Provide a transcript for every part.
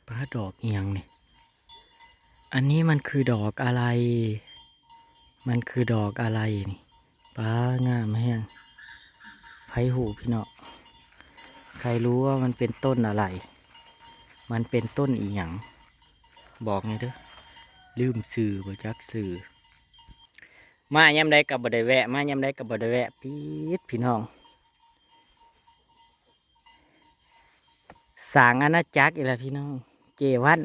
ປາ ດອກອີ່ຫຍັງນີ້? ອັນນີ້ມັນຄືດອກອະໄລ? ມັນຄືດອກອະໄລນີ້? ປາ ງາມແຮງ. ໃຜຮູ້ພີ່ນ້ອງ? ໃຄຮູ້ວ່າມັນເປັນຕົ້ນອະໄລ? ມັນເປັນຕົ້ນອີ່ຫຍັງ? ບອກແດ່ເດີ້. ລືມຊື່ ບໍ່ຈັກຊື່. ມາຍາມໃດກໍບໍ່ໄດ້ແວະ, ມາຍາມໃດກໍບໍ່ໄດ້ແວະ. ປິດ ພີ່ນ້ອງ. ສ້າງອານາຈັກອີກແລ້ວພີ່ນ້ອງ. ເຈວັນ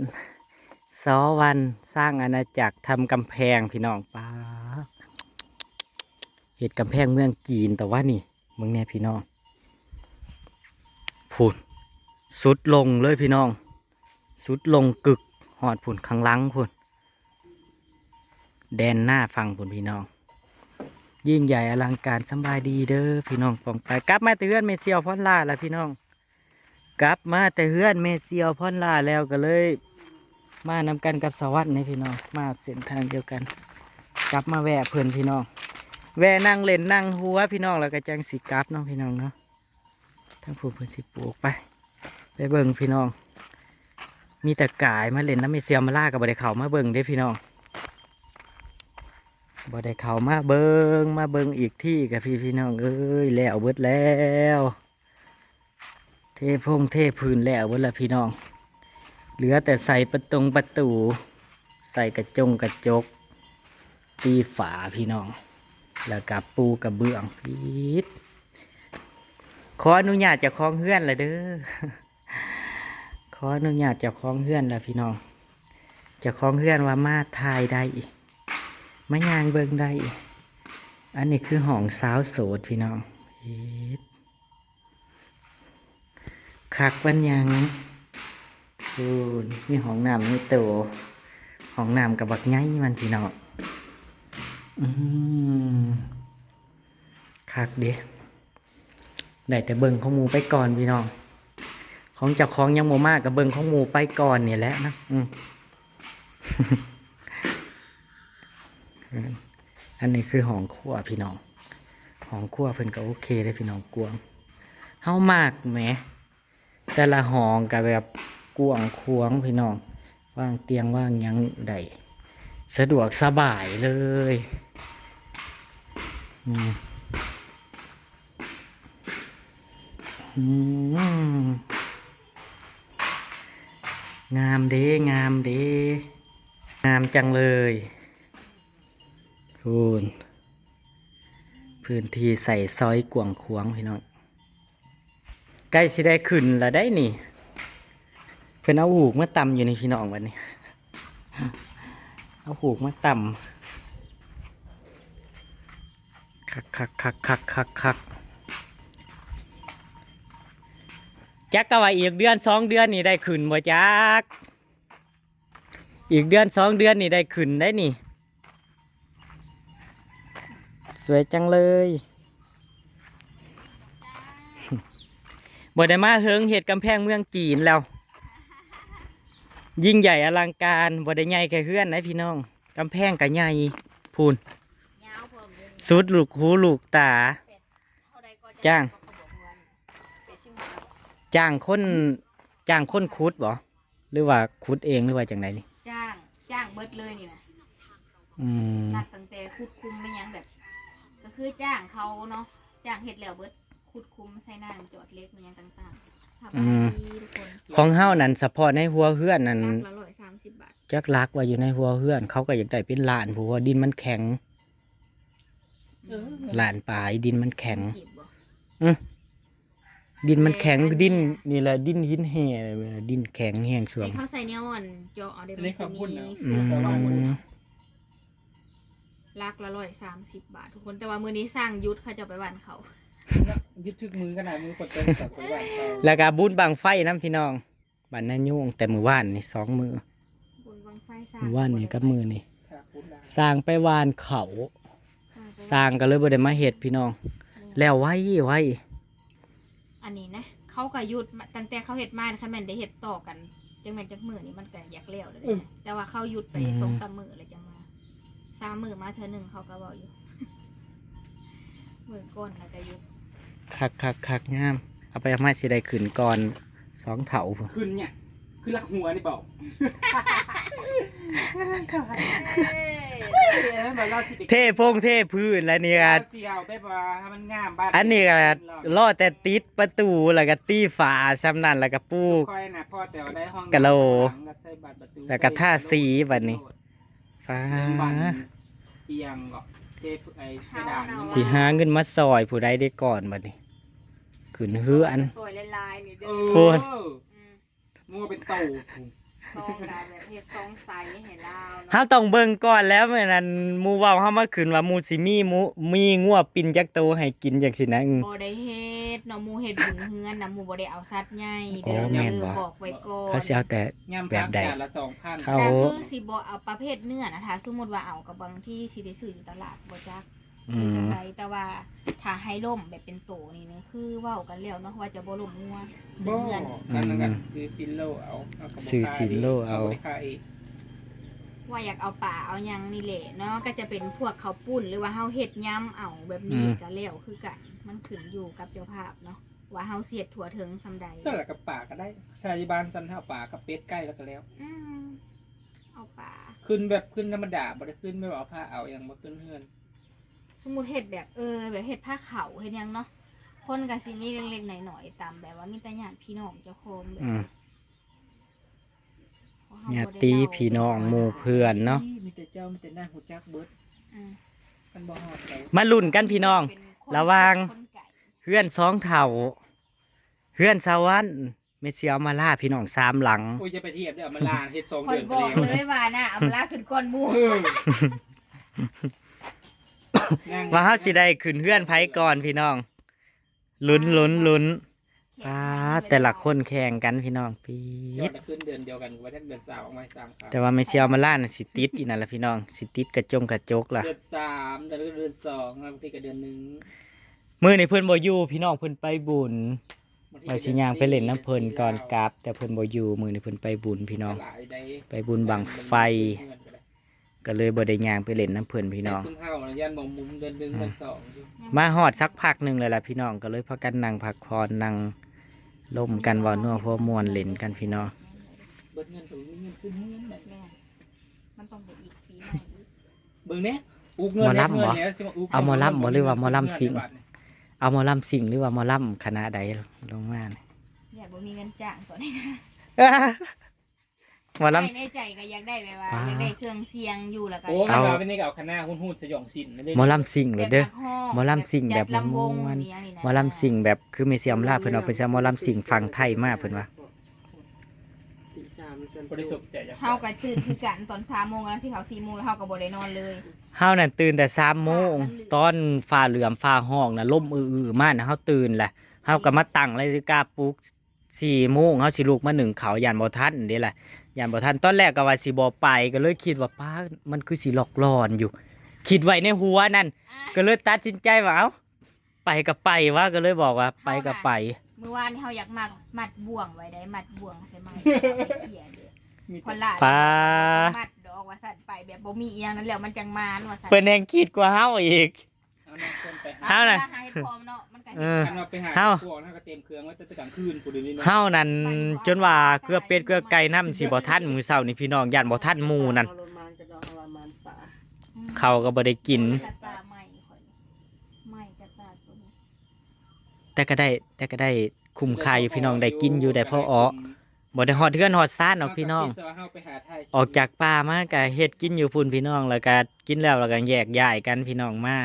ຊໍວັນ ສ້າງອານາຈັກ ທຳກຳແພງພີ່ນ້ອງ. ປາ ເຮັດກຳແພງເມືອງຈີນ ແຕ່ວ່ານີ້ ເບິ່ງແດ່ພີ່ນ້ອງ. ພຸ້ນ ສຸດລົງເລີຍພີ່ນ້ອງ, ສຸດລົງກຶກ ຮອດພຸ້ນ ຂ້າງຫຼັງພຸ້ນ. ແດນໜ້າຝັ່ງພຸ້ນພີ່ນ້ອງ. ຍິ່ງໃຫຍ່ອະລັງການ. ສຳບາຍດີເດີ້ພີ່ນ້ອງປ້ອງປາຍ. ກັບມາແຕ່ເຮືອນແມ່ສ່ຽວພອນຫຼ້າລະພີ່ນ້ອງ. ກັບມາແຕ່ເຮືອນແມ່ສ່ຽວພອນຫຼ້າແລ້ວ ກໍເລີຍມານຳກັນກັບສະຫວັນນີ້ພີ່ນ້ອງ. ມາເສັ້ນທາງດຽວກັນ. ກັບມາແວະເພິ່ນພີ່ນ້ອງ. ແວະນັ່ງເລ່ນນັ່ງຫົວພີ່ນ້ອງ ແລ້ວກໍຈັ່ງຊິກັບເນາະພີ່ນ້ອງເນາະ. ທາງພຸ້ນເພິ່ນຊິປູກ. ໄປ ໄປເບິ່ງພີ່ນ້ອງ. ມີແຕ່ກາຍມາຫຼິ້ນນຳແມ່ສ່ຽວມາລາ ກໍບໍ່ໄດ້ເຂົ້າມາເບິ່ງເດ້ພີ່ນ້ອງ, ບໍ່ໄດ້ເຂົ້າມາເບິ່ງ. ມາເບິ່ງອີກທີກໍ ພີ່ ພີ່ນ້ອງເອີຍ ແລ້ວເບິດແລ້ວ. ເທພົງເທພື້ນແລ້ວເບິດແລ້ວພີ່ນ້ອງ. ເຫຼືອແຕ່ໃສ່ປະຕົງປະຕູ ໃສ່ກະຈົງກະຈົກ ຕີຝາພີ່ນ້ອງ ແລ້ວກະປູກະເບື້ອງ. ຂໍອະນຸຍາດເຈົ້າຂອງເຮືອນລະເດີ້. ຂໍອະນຸຍາດເຈົ້າຂອງເຮືອນລະພີ່ນ້ອງ. ເຈົ້າຂອງເຮືອນວ່າມາຖ່າຍໄດ້ ມາຍ່າງເບິ່ງໄດ້. ອັນນີ້ຄືຫ້ອງສາວໂສດພີ່ນ້ອງ. ເຮັດ ຄັກປານຫຍັງ. ໂອ້ ມີຫ້ອງນ້ຳໃນໂຕ. ຫ້ອງນ້ຳກໍບັກໃຫຍ່ມັນພີ່ນ້ອງ. ອືມ ຄັກເດ້. ໄດ້ແຕ່ເບິ່ງຂອງໝູ່ໄປກ່ອນພີ່ນ້ອງ. ຂອງເຈົ້າຂອງຍັງບໍ່ມາ ກໍເບິ່ງຂອງໝູ່ໄປກ່ອນນີ້ແຫຼະນະ. ອືມ ອັນນີ້ຄືຫ້ອງຄົວພີ່ນ້ອງ. ຫ້ອງຄົວເພິ່ນກໍໂອເຄເດ້ພີ່ນ້ອງ ກວ້າງ. ເຮົາມັກແໝ ແຕ່ລະຫ້ອງກໍແບບກວ້າງຂວາງພີ່ນ້ອງ, ວາງຕຽງວາງຫຍັງໄດ້ ສະດວກສະບາຍເລີຍ. ອືມ ອືມ ງາມເດ້ ງາມເດ້ ງາມຈັງເລີຍ. ພຸ້ນ ພື້ນທີ່ໃຊ້ສອຍກວ້າງຂວາງພີ່ນ້ອງ. ໃກ້ຊິໄດ້ຂຶ້ນລະໄດ໋ນີ້. ເພິ່ນເອົາຫູກມາຕຳຢູ່ນີ້ພີ່ນ້ອງ ບັດນີ້ ເອົາຫູກມາຕຳ. ຄັກໆໆໆໆໆ. ຈັກກະວ່າອີກເດືອນສອງເດືອນນີ້ໄດ້ຂຶ້ນບໍ່ຈັກ. ອີກເດືອນສອງເດືອນນີ້ໄດ້ຂຶ້ນໄດ໋ນີ້. ສວຍຈັງເລີຍ. ບໍ່ໄດ້ມາເຫິງ ເຮັດກຳແພງເມືອງຈີນແລ້ວ. ຍິ່ງໃຫຍ່ອະລັງການ, ບໍ່ໄດ້ໃຫຍ່ແຄ່ເຮືອນໃດ໋ພີ່ນ້ອງ, ກຳແພງກະໃຫຍ່ພຸ້ນ. ຍາວເພີ່ມຢູ່ນີ້ ສຸດລູກຫູລູກຕາ. ຈ້າງ ຈ້າງຄົນ ຈ້າງຄົນຂຸດບໍ່ ຫຼືວ່າຂຸດເອງ ຫຼືວ່າຈັ່ງໃດນີ້? ຈ້າງ ຈ້າງເບິດເລີຍນີ້ນະ. ອືມ ນັບຕັ້ງແຕ່ຂຸດຂຸມແມ່ນຫຍັງ ແບບ ກໍຄືຈ້າງເຂົາເນາະ, ຈ້າງເຮັດແລ້ວເບິດ, ຂຸດຂຸມໃສ່ນາງ ຈອດເຫຼັກແມ່ນຫຍັງຕ່າງໆ. ອືມ ຂອງເຮົານັ້ນສະເພາະໃນຫົວເຮືອນນັ້ນ ຫຼັກລະຮ້ອຍສາມສິບບາດ. ຈັກຫຼັກວ່າຢູ່ໃນຫົວເຮືອນ ເຂົາກໍຢາກໄດ້ເປັນລ້ານ ເພາະວ່າດິນມັນແຂງ. ເອີ ລ້ານປາຍ ດິນມັນແຂງ. ອື ດິນມັນແຂງ ແຂງ ດິນນີ້ແຫຼະ ດິນຫີນແຮ່ ດິນແຂງແຮງຊ່ວງ. ໃຫ້ເຂົາໃສ່ແນວອັນເຈາະເອົາເດ້ ມັນຊິມີ ອືມ ຫຼັກລະຮ້ອຍສາມສິບບາດທຸກຄົນ. ແຕ່ວ່າມື້ນີ້ຊ່າງຢຸດ ເຂົາເຈົ້າໄປຫວ່ານເຂົ້າ. ຢຸດຖືກມື້ຂະໜາດ ມື້ຝົນຕົກ ເຂົາໄປຫວ່ານເຂົ້າ. ແລ້ວກໍບຸນບັ້ງໄຟນຳ ພີ່ນ້ອງ. ບ້ານນາຍູງ ແຕ່ມື້ວານນີ້ສອງມື້ ບຸນບັ້ງໄຟ ມື້ວານນີ້ກັບມື້ນີ້ ຊ່າງໄປຫວ່ານເຂົ້າ ຊ່າງກໍເລີຍບໍ່ໄດ້ມາເຮັດພີ່ນ້ອງ. ແລ້ວໄວ ໄວ. ອັນນີ້ນະ ເຂົາກໍຢຸດມາ ຕັ້ງແຕ່ເຂົາເຮັດມານະ ຄັນແມ່ນໄດ້ເຮັດຕໍ່ກັນ ຈັກແມ່ນຈັກມື້ນີ້ ມັນກໍຢາກແລ້ວແລ້ວເດ້. ແຕ່ວ່າເຂົາຢຸດໄປສອງສາມມື້ແລ້ວຈັ່ງມາ. ສາມມື້ມາເທື່ອໜຶ່ງ ເຂົາກໍເວົ້າຢູ່ ມື້ກ່ອນແລ້ວກໍຢຸດ. ຄັກໆໆ ງາມ. ເອົາໄປເອົາມາຊິໄດ້ຂຶ້ນກ່ອນສອງເທົ່າພຸ້ນ. ຂຶ້ນຫຍັງ? ຄືລັກຫົວນີ້ເວົ້າ ເທພົງເທພື້ນ ແລ້ວນີ້ກໍ ລາວຊິເອົາແບບວ່າໃຫ້ມັນງາມບາດ ອັນນີ້ກໍລໍແຕ່ຕິດປະຕູ ແລ້ວກໍຕີຝາສ່ຳນັ້ນ ແລ້ວກໍປູກ ຂ້ອຍນະພໍແຕ່ວ່າໄດ້ຫ້ອງ ກະໂຫຼ ໃສ່ບານປະຕູ ແລ້ວກໍທາສີບາດນີ້ ຟ້າ ເງິນບາດນີ້ ອີ່ຫຍັງກໍເທ ໄອ້ເພດານ ຊິຫາເງິນມາຊ່ອຍຜູ້ໃດໄດ້ກ່ອນບາດນີ້ ຂຶ້ນເຮືອນ ຊ່ອຍຫຼາຍໆນີ້ເດີ ເອີ ພຸ້ນ ອືມ ງົວເປັນໂຕ ຕ້ອງການແບບເຮັດສອງໄຊໃຫ້ລາວເນາະ ເຮົາຕ້ອງເບິ່ງກ່ອນແລ້ວ ແມ່ນອັນໝູ່ເວົ້າເຮົາມາຂຶ້ນວ່າໝູ່ຊິມີ ໝູ່ ມີງົວປິ່ນຈັກໂຕໃຫ້ກິນຈັ່ງຊີ້ນະ ອືມ ບໍ່ໄດ້ເຮັດເນາະ ໝູ່ເຮັດບຸນເຮືອນນະ ໝູ່ບໍ່ໄດ້ເອົາສັດໃຫຍ່ ໂອ້ ເດີ ແມ່ນບໍ່ ບອກໄວ້ກ່ອນ ເຂົາຊິເອົາແຕ່ ຍຳ ແບບໃດ ຈານລະສອງພັນ ເຂົາ ກໍຄືຊິບໍ່ເອົາປະເພດເນື້ອນະ ຖ້າສົມມຸດວ່າເອົາ ກໍບາງທີຊິໄດ້ຊື້ຢູ່ຕະຫຼາດ ບໍ່ຈັກ ອືມ ແຕ່ວ່າຖ້າໃຫ້ລົ້ມແບບເປັນໂຕນີ້ນະ ຄືເວົ້າກັນແລ້ວເນາະ ວ່າຈະບໍ່ລົ້ມງົວ ບໍ່ ເປັນເຮືອນ ອັນນັ້ນກໍ ອືມ ຊື້ຊີ້ນໂລເອົາ ເຮົາກໍບໍ່ ຊື້ຊີ້ນໂລເອົາ ຂາຍ ເຮົາບໍ່ໄດ້ຂາຍເອງ ວ່າຢາກເອົາປາເອົາຫຍັງນີ້ແຫຼະເນາະ ກໍຈະເປັນພວກເຂົ້າປຸ້ນ ຫຼືວ່າເຮົາເຮັດຍຳເອົາແບບນີ້ ອືມ ກໍແລ້ວຄືກັນ ມັນຂຶ້ນຢູ່ກັບເຈົ້າພາບເນາະ ວ່າເຮົາຊິເຮັດທົ່ວເຖິງສ່ຳໃດ ຊັ້ນລະກັບປາກໍໄດ້ ຊາຍບ້ານຊັ້ນ ເຮົາເອົາປາກັບເປັດໄກ່ແລ້ວກໍແລ້ວ ອືມ ເອົາປາ ຂຶ້ນແບບຂຶ້ນທຳມະດາ ບໍ່ໄດ້ຂຶ້ນແບບເອົາຜ້າເອົາຫຍັງມາຂຶ້ນເຮືອນ ສົມມຸດເຮັດແບບ ເອີ ແບບເຮັດພາເຂົ້າເຮັດຫຍັງເນາະ ຄົນກໍຊິມີເລັກໆນ້ອຍໆ ຕາມແບບວ່າມີແຕ່ຍາດພີ່ນ້ອງເຈົ້າຂອງແບບ ອືມ ຍາດຕິພີ່ນ້ອງໝູ່ເພື່ອນເນາະ ມີແຕ່ເຈົ້າມີແຕ່ນາງຮູ້ຈັກເບິດ ອືມ ຄັນບໍ່ຮອດໃສ ມາລຸ້ນກັນພີ່ນ້ອງ ເປັນຄົນ ລະຫວ່າງ ຄົນໄກ ເຮືອນສອງເຖົ້າ ເຮືອນສາວວັນ ແມ່ເຊຍອຳມາລາ ພີ່ນ້ອງ ສາມຫຼັງ ໂອ້ຍ ຢ່າໄປທຽບເດີ ອຳມາລາເຮັດສອງເດືອນ ຂ້ອຍບອກເລີຍວ່ານະ ອຳມາລາຂຶ້ນກ່ອນໝູ່ ເອີ ວ່າເຮົາຊິໄດ້ຂຶ້ນເຮືອນໃຜກ່ອນພີ່ນ້ອງ ລຸ້ນ ລຸ້ນ ລຸ້ນ ແຂ່ງກັນ ອ່າ ແຕ່ລະຄົນແຂ່ງກັນພີ່ນ້ອງ ປີດ ເຈົ້ານະຂຶ້ນເດືອນດຽວກັນ ວ່າຈັກເດືອນຊາວອອກມາສາມ ແຕ່ວ່າແມ່ເຊຍອຳມາລານະ ຊິຕິດອີ່ນັ້ນລະພີ່ນ້ອງ ຊິຕິດກະຈົງກະຈົກລະ ເດືອນສາມ ເດືອນ ເດືອນສອງ ບາງທີກໍເດືອນໜຶ່ງ ມື້ນີ້ເພິ່ນບໍ່ຢູ່ພີ່ນ້ອງ ເພິ່ນໄປບຸນ ວ່າຊິຍ່າງໄປຫຼິ້ນນຳເພິ່ນກ່ອນກັບ ແຕ່ເພິ່ນບໍ່ຢູ່ ມື້ນີ້ເພິ່ນໄປບຸນພີ່ນ້ອງ ໄປບຸນບັ້ງໄຟ ກໍເລີຍບໍ່ໄດ້ຍ່າງໄປຫຼິ້ນນຳເພິ່ນພີ່ນ້ອງ ແຕ່ຊຸມເຮົານະຢ້ານບໍ່ມຸມເດືອນໜຶ່ງ ອືມ ເດືອນສອງຢູ່ ມາຮອດສັກພັກໜຶ່ງແລ້ວລະພີ່ນ້ອງ ກໍເລີຍພາກັນນັ່ງພັກຜ່ອນ ນັ່ງລົມກັນ ເວົ້ານົວຫົວມ່ວນ ຫຼິ້ນກັນພີ່ນ້ອງ ເບິດເງິນກໍມີເງິນຄືນເຮືອນ ແມ່ນ ມັນຕ້ອງໄປອີກປີໃໝ່ອີກ ເບິ່ງແດ່ ອຸກເງິນ ໝໍລຳບໍ່ ເອົາໝໍລຳບໍ່ ຫຼືວ່າໝໍລຳຊິງ ເອົາໝໍລຳຊິງ ຫຼືວ່າໝໍລຳຄະນະໃດລົງມານີ້ ແບບບໍ່ມີເງິນຈ້າງຕອນນີ້ ໝໍລຳ ໃນໃຈກໍຢາກໄດ້ແບບວ່າ ວ້າ ຢາກໄດ້ເຄື່ອງສຽງຢູ່ ແລ້ວກໍ ໂອ້ ເອົາ ແບບນີ້ກໍເອົາຄະນະຮຸນໆສະຫຍອງສິນເດ້ ໝໍລຳຊິງໂລດເດີ ແບບນັກຮ້ອງ ໝໍລຳຊິງແບບ ແບບລຳວົງ ມ່ວນໆ ອີ່ຫຍັງນີ້ນະ ໝໍລຳຊິງແບບ ຄືແມ່ເຊຍອຳມາລາເພິ່ນເອົາໄປໃສ່ໝໍລຳຊິງຝັ່ງໄທມາ ເພິ່ນວ່າ ບໍ່ໄດ້ສົນໃຈຫຍັງ ເຮົາກໍຕື່ນຄືກັນ ຕອນສາມໂມງ ກຳລັງຊິເຂົ້າສີ່ໂມງ ແລ້ວເຮົາກໍບໍ່ໄດ້ນອນເລີຍ ເຮົານັ້ນຕື່ນແຕ່ສາມໂມງ ຕອນຟ້າເຫຼື້ອມຟ້າຮ້ອງນະ ລົມອື້ໆມານະ ເຮົາຕື່ນແຫຼະ ເຮົາກໍມາຕັ້ງນາฬิກາປຸກ ສີ່ໂມງ ເຮົາຊິລຸກມາໜຶ້ງເຂົ້າ ຢ້ານບໍ່ທັນເດ້ລະ ຢ້ານບໍ່ທັນ ຕອນແລກກໍວ່າຊິບໍ່ໄປ ກໍເລີຍຄິດວ່າ ປ້າ ມັນຄືຊິລັອກຫຼອນຢູ່ ຄິດໄວ້ໃນຫົວນັ້ນ ອ່າ ກໍເລີຍຕັດສິນໃຈວ່າ ເອົ້າ ໄປກໍໄປວະ ກໍເລີຍບອກວ່າ ໄປກໍໄປ ມື້ວານນີ້ເຮົາຢາກມັດ ມັດບ່ວງໄວ້ໄດ໋ ມັດບ່ວງໃສ່ໄມ້ ເອົາໄປເຂຍເດ້ ມີແຕ່ ພໍລາດ ປ້າ ມັດດອກວ່າຊັ້ນ ໄປແບບບໍ່ມີອີ່ຫຍັງນັ້ນແລ້ວ ມັນຈັ່ງມານວ່າຊັ້ນ ເພິ່ນແຮ່ງຄິດກວ່າເຮົາອີກ ເອົານຳເພິ່ນໄປຫາ ເຮົານະ ຫາເຮັດພອມເນາະ ມັນກໍ ເອີ ເຮັດ ຄັນວ່າໄປຫາ ເຮົາ ພວກເຮົາກໍເຕັມເຄື່ອງໄວ້ແຕ່ກາງຄືນພຸ້ນເດນີ້ເນາະ ເຮົານັ້ນຈົນວ່າເກືອບເປັດເກືອບໄກ່ນຳ ຊິບໍ່ທັນມື້ເຊົ້ານີ້ພີ່ນ້ອງ ຢ້ານບໍ່ທັນໝູ່ນັ້ນ ເອົາລົດມາກໍດອກເອົາມາໝານປາ ເຂົ້າກໍບໍ່ໄດ້ກິນ ແຕ່ປາໃໝ່ຂ້ອຍນີ້ ໃໝ່ແຕ່ປາຕົວນີ້ ແຕ່ກໍໄດ້ ແຕ່ກໍໄດ້ຄຸ້ມຄ່າຢູ່ພີ່ນ້ອງ ໄດ້ກິນຢູ່ ໄດ້ພໍເອາະ ບໍ່ໄດ້ຮອດເຮືອນຮອດຊານດອກພີ່ນ້ອງ ເຮົາກໍຄິດຊະວ່າເຮົາໄປຫາໄທ ອອກຈາກປ່າມາກໍເຮັດກິນຢູ່ພຸ້ນພີ່ນ້ອງ ແລ້ວກໍກິນແລ້ວ ແລ້ວກໍແຍກຍ້າຍກັນພີ່ນ້ອງ ມາ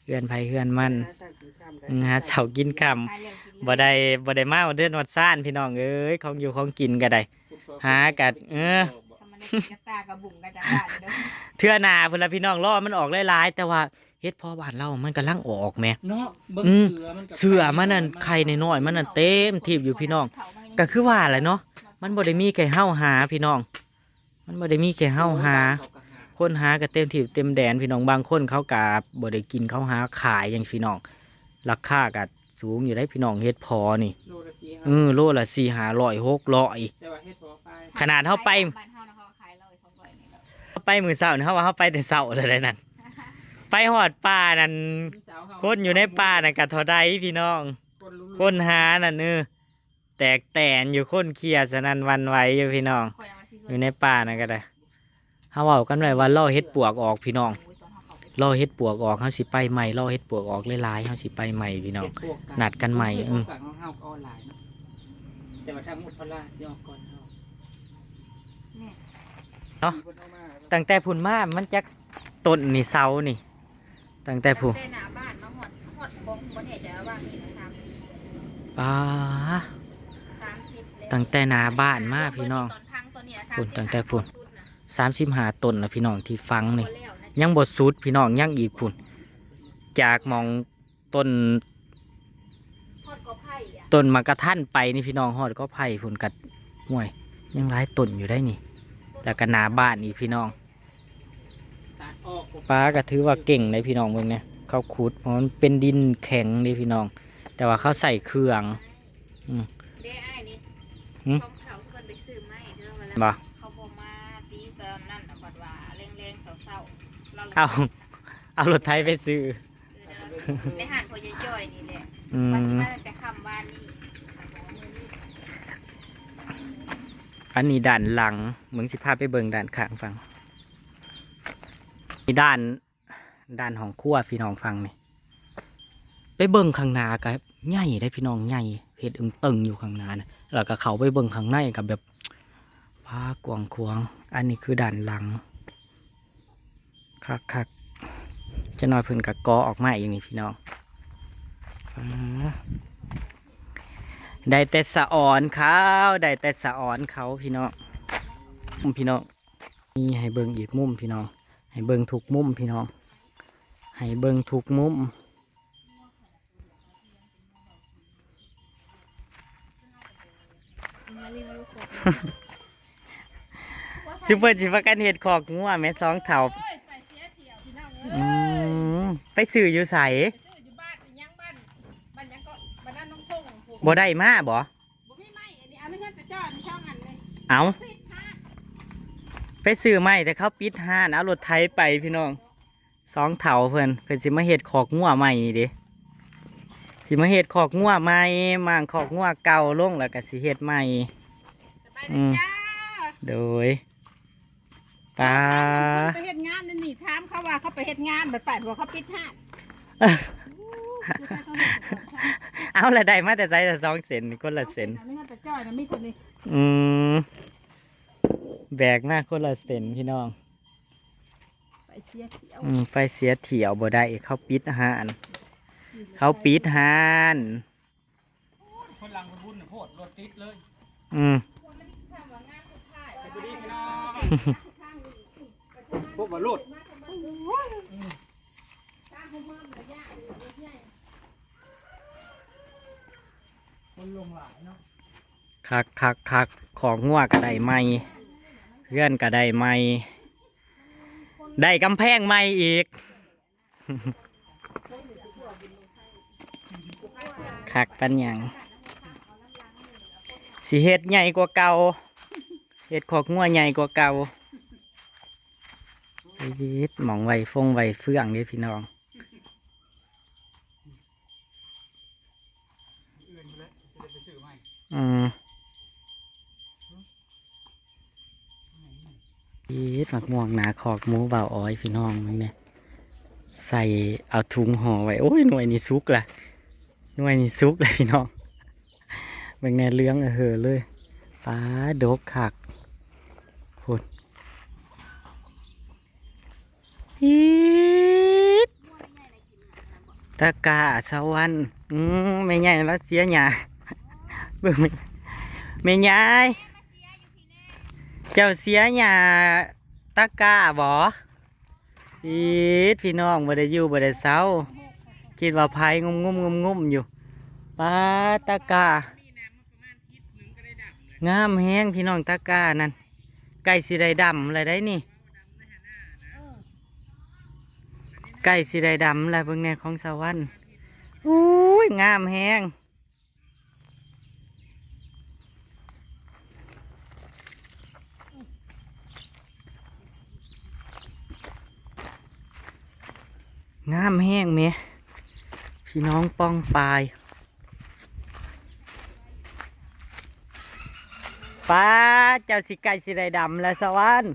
ເຮືອນໃຜເຮືອນມັນ ຫາເຊົ້າກິນຄ່ຳ ຫາແລ້ວກິນເລີຍ ບໍ່ໄດ້ ບໍ່ໄດ້ມາຮອດເຮືອນຮອດຊານພີ່ນ້ອງເອີຍ ຂອງຢູ່ຂອງກິນກໍໄດ້ ຫາກໍ ເອີ ເທື່ອໜ້າພຸ້ນລະພີ່ນ້ອງ ລໍມັນອອກຫຼາຍໆ ແຕ່ວ່າ ເຫັດເຜາະບ້ານລາວມັນກຳລັງອອກແໝ່ ເນາະ ເບິ່ງ ອືມ ເສືອມັນ ເສືອມັນນັ້ນ ໄຂ່ນ້ອຍໆມັນນັ້ນເຕັມທີ່ຢູ່ພີ່ນ້ອງ ກໍຄືວ່າແຫຼະເນາະ ມັນບໍ່ໄດ້ມີແຄ່ເຮົາຫາພີ່ນ້ອງ ມັນບໍ່ໄດ້ມີແຄ່ເຮົາຫາ ຄົນຫາກໍເຕັມທີ່ເຕັມແດນພີ່ນ້ອງ ບາງຄົນເຂົາກໍບໍ່ໄດ້ກິນ ເຂົາຫາຂາຍຫຍັງພີ່ນ້ອງ ລາຄາກໍສູງຢູ່ເດ້ພີ່ນ້ອງ ເຫັດເຜາະນີ້ ໂລລະສີ່ ເອີ ໂລລະສີ່ຫ້າຮ້ອຍຫົກຮ້ອຍ ແຕ່ວ່າເຫັດເຜາະໄປ ຂະໜາດເຮົາໄປ ບ້ານເຮົານະ ເຂົາຂາຍຮ້ອຍ ໄປມື້ເຊົ້ານີ້ ເຮົາວ່າເຮົາໄປແຕ່ເຊົ້າແລ້ວໃດນັ້ນ ໄປຮອດປ່ານັ້ນ ຄົນຢູ່ໃນປ່ານັ້ນກະເທົ່າໃດພີ່ນ້ອງ ຄົນຫານັ້ນ ເອີ ແຕກແຕນຢູ່ ຄົນເຄຍສະນັ້ນຫວັ່ນໄຫວຢູ່ພີ່ນ້ອງ. ຢູ່ໃນປ່ານັ້ນກໍໄດ້ ເຮົາເວົ້າກັນໄວ້ວ່າລໍເຫັດປວກອອກພີ່ນ້ອງ, ລໍເຫັດປວກອອກ ເຮົາຊິໄປໃໝ່, ລໍເຫັດປວກອອກຫຼາຍໆ ເຮົາຊິໄປໃໝ່ພີ່ນ້ອງ, ນັດກັນໃໝ່. ເອີ ເນາະ ຕັ້ງແຕ່ພຸ້ນມາມັນຈັກຕົ້ນນີ້ ເສົານີ້? ຕັ້ງແຕ່ຜູ້ ຕັ້ງແຕ່ໜ້າບ້ານມາຮອດ ຮອດຂອງ ບໍ່ແນ່ໃຈວ່າວາງນີ້ນະ ສາມສິບ ປາ ສາມສິບແລ້ວ ຕັ້ງແຕ່ໜ້າບ້ານມາພີ່ນ້ອງ. ເບິ່ງນີ້ ຕົ້ນພັງຕົ້ນນີ້ນະ ພຸ້ນ ສາມສິບຫ້າ ຕັ້ງແຕ່ພຸ້ນ ຕົ້ນສຸດນະ ສາມສິບຫ້າຕົ້ນລະພີ່ນ້ອງທີ່ຝັງນີ້. ບໍ່ແລ້ວນະ ຍັງບໍ່ສຸດພີ່ນ້ອງ ຍັງອີກພຸ້ນ ຈາກໝ່ອງ ຕົ້ນ ຮອດກໍໄຜ່ອະ ຕົ້ນໝາກກະທັນໄປນີ້ພີ່ນ້ອງ ຮອດກໍໄຜ່ພຸ້ນກະ ຫ້ວຍ ຍັງຫຼາຍຕົ້ນຢູ່ໄດ໋ນີ້. ແລ້ວກະໜ້າບ້ານອີກພີ່ນ້ອງ. ປາກະຖືວ່າເກັ່ງເດ້ພີ່ນ້ອງ ເບິ່ງແດ່ ເຂົາຂຸດ ເພາະມັນເປັນດິນແຂງເດ້ພີ່ນ້ອງ ແຕ່ວ່າເຂົາໃຊ້ເຄື່ອງ. ອືມ ເດ້ອ້າຍນີ້ ຫືມ ຂອງເຂົາ ເພິ່ນໄປຊື້ໄມ້ເດີ ວ່າແລ້ວ ບໍ່ ເຂົາບໍ່ມາຕິ ຕອນນັ້ນນະ ບັດວ່າແລງໆ ເຊົ້າໆ ເອົາ ເອົາລົດໄຖໄປຊື້. ໃນຮ້ານພໍ່ໃຫຍ່ຈ້ອຍນີ້ແຫຼະ ອືມ ວ່າຊິມາຕັ້ງແຕ່ຄ່ຳວານນີ້ ມື້ນີ້. ອັນນີ້ດ້ານຫຼັງ ເບິ່ງ ຊິພາໄປເບິ່ງດ້ານຂ້າງຝັ່ງ ນີ້ດ້ານ ດ້ານຫ້ອງຄົວພີ່ນ້ອງຝັ່ງນີ້. ໄປເບິ່ງຂ້າງໜ້າກະໃຫຍ່ເດ້ພີ່ນ້ອງ ໃຫຍ່ ເຮັດເອີ່ງເຕີງຢູ່ຂ້າງໜ້ານະ ແລ້ວກະເຂົ້າໄປເບິ່ງຂ້າງໃນກະແບບ ປາ ກວ້າງຂວາງ. ອັນນີ້ຄືດ້ານຫຼັງ ຄັກໆ ຈັກໜ້ອຍເພິ່ນກະກໍ່ອອກມາອີກນີ້ພີ່ນ້ອງ. ປາ ໄດ້ແຕ່ສະອອນເຂົາ ໄດ້ແຕ່ສະອອນເຂົາພີ່ນ້ອງ ພີ່ນ້ອງ. ນີ້ໃຫ້ເບິ່ງອີກມຸມພີ່ນ້ອງ ໃຫ້ເບິ່ງທຸກມຸມພີ່ນ້ອງ ໃຫ້ເບິ່ງທຸກມຸມ. ຊຸມເພິ່ນຊິພາກັນເຮັດຄອກງົວແມ່ ສອງເຖົ້າ. ໂອ້ຍ ໄປເສຍຖ້ຽວພີ່ນ້ອງເອີຍ ອືມ ໄປຊື້ຢູ່ໃສ? ໄປຊື້ຢູ່ບ້ານ ອີຫຍັງ ບ້ານ ບ້ານຫຍັງເກາະ ບ້ານນາໜອງທົ່ງພຸ້ນ. ບໍ່ໄດ້ມາບໍ່? ບໍ່ມີໄມ້ ອັນນີ້ເອົາໃນເຮືອນຕາຈ້ອຍນີ້ ຊ່ອງອັນນີ້ ເອົາ ໄປຊື້ໄມ້ ແຕ່ເຂົາປິດຮ້ານ ເອົາລົດໄຖໄປພີ່ນ້ອງ. ສອງເຖົ້າເພິ່ນ ເພິ່ນຊິມາເຮັດຄອກງົວໃໝ່ນີ້ເດ້ ຊິມາເຮັດຄອກງົວໃໝ່ ມ້າງຄອກງົວເກົ່າລົງ ແລ້ວກະຊິເຮັດໃໝ່. ສະບາຍດີ ອືມ ຈ້າ ໂດຍ ປາ ໄປເຮັດງານນີ້ ຖາມເຂົາວ່າເຂົາໄປເຮັດງານ ບັດໄປບໍ່ ເຂົາປິດຮ້ານ. ເອົາ ລະໄດ້ມາແຕ່ໃສລະ ສອງເສັ້ນ ຄົນລະເສັ້ນ ເອົາ ແຕ່ຈ້ອຍນະ ມີຄົນນີ້ ອືມ ແບກມາຄົນລະເສັ້ນພີ່ນ້ອງ. ໄປເສຍຖ້ຽວ ອືມ ໄປເສຍຖ້ຽວບໍ່ໄດ້ ເຂົາປິດຮ້ານ ເຂົາປິດຮ້ານ. ຄົນຫຼັງບຸນໂພດ ລົດຕິດເລີຍ ອືມ ສະບາຍດີພີ່ນ້ອງ ພວກວ່າລົດ ຄົນລົງຫຼາຍເນາະ. ຄັກໆໆ ຄອກງົວກະໄດ້ໃໝ່ ເຮືອນກະໄດ້ໃໝ່ ໄດ້ກຳແພງໃໝ່ອີກ. ຄັກປານຫຍັງ ຊິເຮັດໃຫຍ່ກວ່າເກົ່າ ເຮັດຄອກງົວໃຫຍ່ກວ່າເກົ່າ. ເຮັດໝ່ອງໄວ້ຟົງໄວ້ເຟືອງເດ້ພີ່ນ້ອງ. ອືມ ອີດ ໝາກມ່ວງໜ້າຄອກໝູບ່າວອ້ອຍພີ່ນ້ອງ ເບິ່ງແດ່ ໃສ່ເອົາຖົງຫໍ່ໄວ້. ໂອ້ຍ ໜ່ວຍນີ້ສຸກລະ ໜ່ວຍນີ້ສຸກລະພີ່ນ້ອງ ເບິ່ງແດ່ ເຫຼືອງອະເຫີເລີຍ. ປາ ດົກຄັກ ພຸ້ນ. ອີດ ຕະກ້າສະຫວັນ. ອືມ ແມ່ໃຫຍ່ລາວເສຍຫຍ້າ ເບິ່ງແມ່ ແມ່ໃຫຍ່ ເຈົ້າເສຍຫຍ້າຕະກ້າບໍ? ອີດ ພີ່ນ້ອງ ບໍ່ໄດ້ຢູ່ບໍ່ໄດ້ເຊົາ ຄິດວ່າໄຜງຸ້ມໆໆຢູ່. ປາ ຕະກ້າ ງາມແຮງພີ່ນ້ອງ ຕະກ້ານັ້ນ ໃກ້ຊິໄດ້ດຳແລ້ວໄດ໋ນີ້ ໃກ້ຊິໄດ້ດຳແລ້ວ. ເບິ່ງແດ່ ຂອງສະຫວັນ ອູ້ຍ ງາມແຮງ ງາມແຮງແມ ພີ່ນ້ອງປ້ອງປາຍ. ປ້າ ເຈົ້າຊິໃກ້ຊິໄດ້ດຳແລ້ວສະຫວັນ.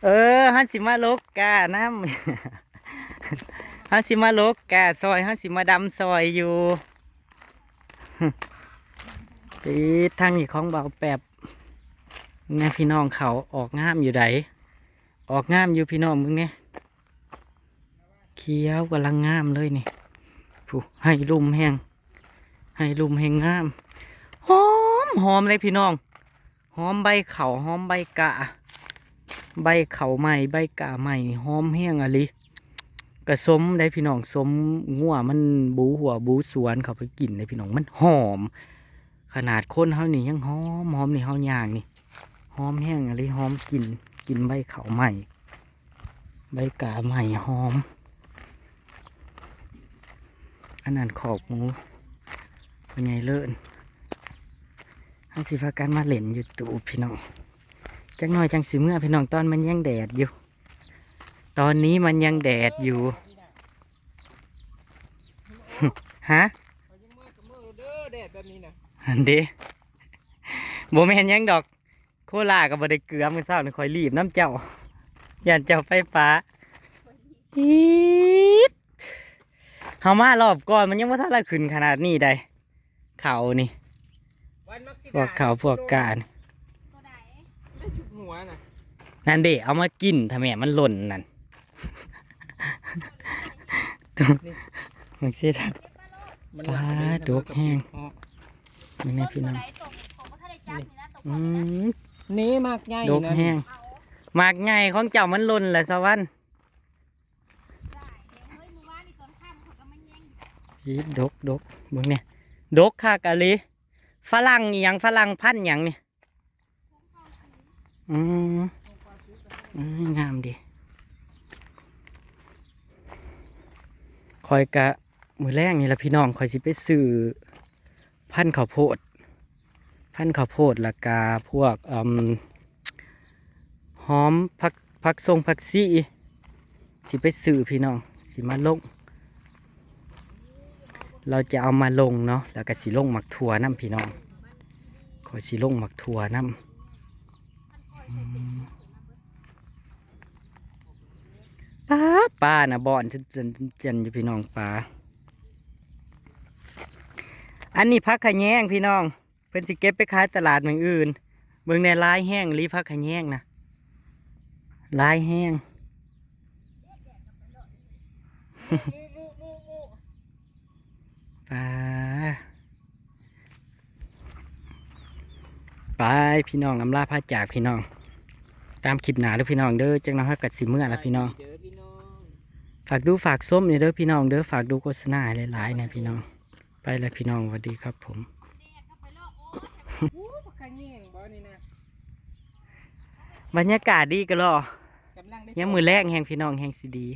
ເອີ ເຮົາຊິມາຫຼົກກ້ານຳ ເຮົາຊິມາຫຼົກກ້າຊ່ອຍ ເຮົາຊິມາດຳຊ່ອຍຢູ່. ຕິດທາງນີ້ຂອງບ່າວແປັບນະ ພີ່ນ້ອງ. ເຂົ້າອອກງາມຢູ່ໃດ໋ ອອກງາມຢູ່ພີ່ນ້ອງ ເບິ່ງແດ່. ຂຽວກຳລັງງາມເລີຍນີ້ ຜູ້ ໄຮ່ລຸ່ມແຮງ ໄຮ່ລຸ່ມແຮງງາມ. ຫອມ ຫອມເລີຍພີ່ນ້ອງ ຫອມໃບເຂົ້າ ຫອມໃບກ້າ ໃບເຂົ້າໃໝ່ ໃບກ້າໃໝ່ ຫອມແຮງອີ່ຫຼີ. ກະສົມໄດ໋ພີ່ນ້ອງ ສົມງົວມັນບູຫົວບູສວນເຂົ້າໄປກິນເດ້ພີ່ນ້ອງ ມັນຫອມ. ຂະໜາດຄົນເຮົານີ້ຍັງຫອມ ຫອມນີ້ ເຮົາຍ່າງນີ້ ຫອມແຮງອີ່ຫຼີ ຫອມກິ່ນ ກິ່ນໃບເຂົ້າໃໝ່ ໃບກ້າໃໝ່ຫອມ. ອັນນັ້ນຄອກໝູພໍ່ໃຫຍ່ເລີນ. ເຮົາຊິພາກັນມາຫຼິ້ນຢູ່ຕູບພີ່ນ້ອງ ຈັກໜ້ອຍຈັ່ງຊິເມືອພີ່ນ້ອງ ຕອນມັນຍັງແດດຢູ່ ຕອນນີ້ມັນຍັງແດດຢູ່. ຮະ ເອົາຍັງເມືອກັບເມືອໂລດເດີ ແດດແບບນີ້ນະ. ຫັ້ນເດ້ ບໍ່ແມ່ນຫຍັງດອກ ໂຄລາກໍບໍ່ໄດ້ເກືອ ມື້ເຊົ້ານີ້ຂ້ອຍລີບນຳເຈົ້າ ຢ້ານເຈົ້າໄຟຟ້າ. ອີດ ເຮົາມາລອບກ່ອນມັນຍັງບໍ່ທັນລະຂຶ້ນຂະໜາດນີ້ໃດ໋ ເຂົານີ້ ພວກເຂົາພວກການ ນັ້ນເດ້ ເອົາມາກິນຖ້າແມ່ນມັນຫຼົ່ນນັ້ນ ມັນຊິ ມັນ ປ້າ ຫຼາຍເດ້ ດົກແຮງ ເບິ່ງແດ່ພີ່ນ້ອງ. ອືມ ນີ້ໝາກໃຫຍ່ ດົກແຮງ ໝາກໃຫຍ່ຂອງເຈົ້າມັນຫຼົ່ນແຫຼະສະຫວັນ. ອີ ດົກ ດົກ ເບິ່ງແດ່ ດົກຄັກອີ່ຫຼີ. ຝຣັ່ງອີ່ຫຍັງ ຝຣັ່ງພັນຫຍັງນີ້? ອືມ ອືມ ງາມເດ. ຂ້ອຍກະ ມື້ແລງນີ້ລະພີ່ນ້ອງ ຂ້ອຍຊິໄປຊື້ພັນເຂົ້າໂພດ ພັນເຂົ້າໂພດ ແລ້ວກະພວກ ເອີ່ມ ຫອມ ຜັກ ຜັກສົງຜັກຊີ ຊິໄປຊື້ພີ່ນ້ອງ ຊິມາລົງ ລາວຈະເອົາມາລົງເນາະ ແລ້ວກະຊິລົງໝາກຖົ່ວນຳພີ່ນ້ອງ ຂ້ອຍຊິລົງໝາກຖົ່ວນຳ. ອືມ ປາ ປານະ ບ່ອນເຈັນໆຢູ່ພີ່ນ້ອງ ປາ. ອັນນີ້ຜັກຂະແຍງພີ່ນ້ອງ ເພິ່ນຊິເກັບໄປຂາຍຕະຫຼາດມື້ອື່ນ. ເບິ່ງແດ່ ຫຼາຍແຮງອີ່ຫຼີຜັກຂະແຍງນະ ຫຼາຍແຮງ. ປາ ໄປພີ່ນ້ອງ ອຳລາພາຈາກພີ່ນ້ອງ ຕາມຄລິບໜ້າເດີພີ່ນ້ອງເດີ. ຈັກໜ້ອຍເຮົາກໍຊິເມືອລະພີ່ນ້ອງ ເດີພີ່ນ້ອງ. ຝາກດູຝາກຊົມແດ່ເດີພີ່ນ້ອງເດີ ຝາກດູໂຄສະນາໃຫ້ຫຼາຍໆແດ່ພີ່ນ້ອງ. ໄປລະພີ່ນ້ອງ ຫວັດດີຄັບຜົມ. ໂອ້ ບັກຂະແຍງບໍ່ນີ້ນະ ບັນຍາກາດດີກະລໍ ກຳລັງໄດ້ ຍາມມື້ແລງແຮງພີ່ນ້ອງ ແຮງຊິດີ.